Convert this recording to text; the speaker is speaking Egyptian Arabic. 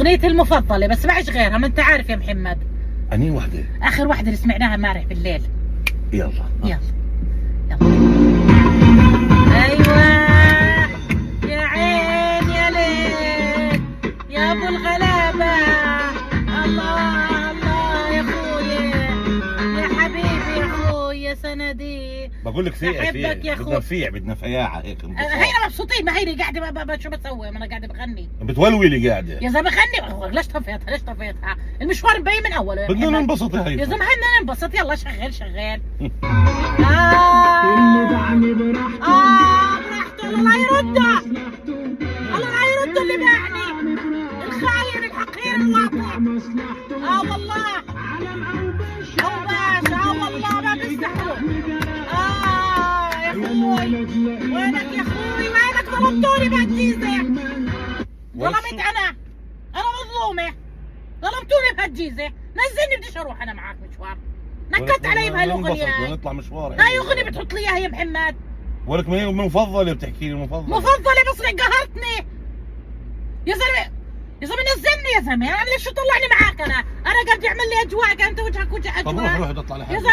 اغنيتي المفضلة بس معش غيرها، ما انت عارف يا محمد. اني وحده؟ اخر وحده اللي سمعناها امبارح بالليل. يلا. يلا يلا. ايوه يا عين يا ليل يا ابو الغلابة، الله الله يا اخوي يا حبيبي يا اخوي يا سندي. بقول لك فيع. أحبك فيع. يا بدنا أخوي. فيع، بدنا فياعه هيك انبساط. هينا مبسوطين، ما هيني قاعدة شو بسوي؟ ما انا قاعدة بغني. بتولولي قاعدة. يا زلمة غني، ليش طفيتها؟ ليش طفيتها؟ المشوار مبين من اوله يا بدنا محمد. ننبسط يا يا هيفا. زلمة هينا ننبسط، يلا شغل شغل. براحته، الله لا يرده، الله لا يرده اللي باعني، الخاين الحقير الواطي. والله او باشا، والله ما بيستحوا. يا اخوي وينك يا اخوي وينك؟ ظلمتوني بهالجيزه، ظلمت انا مظلومة، ظلمتوني بهالجيزه. نزلني، بديش اروح انا معاك مشوار، نكدت علي بهالاغنيه هاي. نطلع مشوار. هاي اغنية بتحط لي اياها يا محمد؟ ولك ما هي مفضلة، بتحكي لي مفضلة. مفضلة بس قهرتني يا زلمة، يا زلمة نزلني يا زلمة، انا ليش شو طلعني معاك؟ انا قاعد يعمل لي اجواء، انت وجهك وجه طب روح اجواء روح اطلع يا لحالك. زلمة.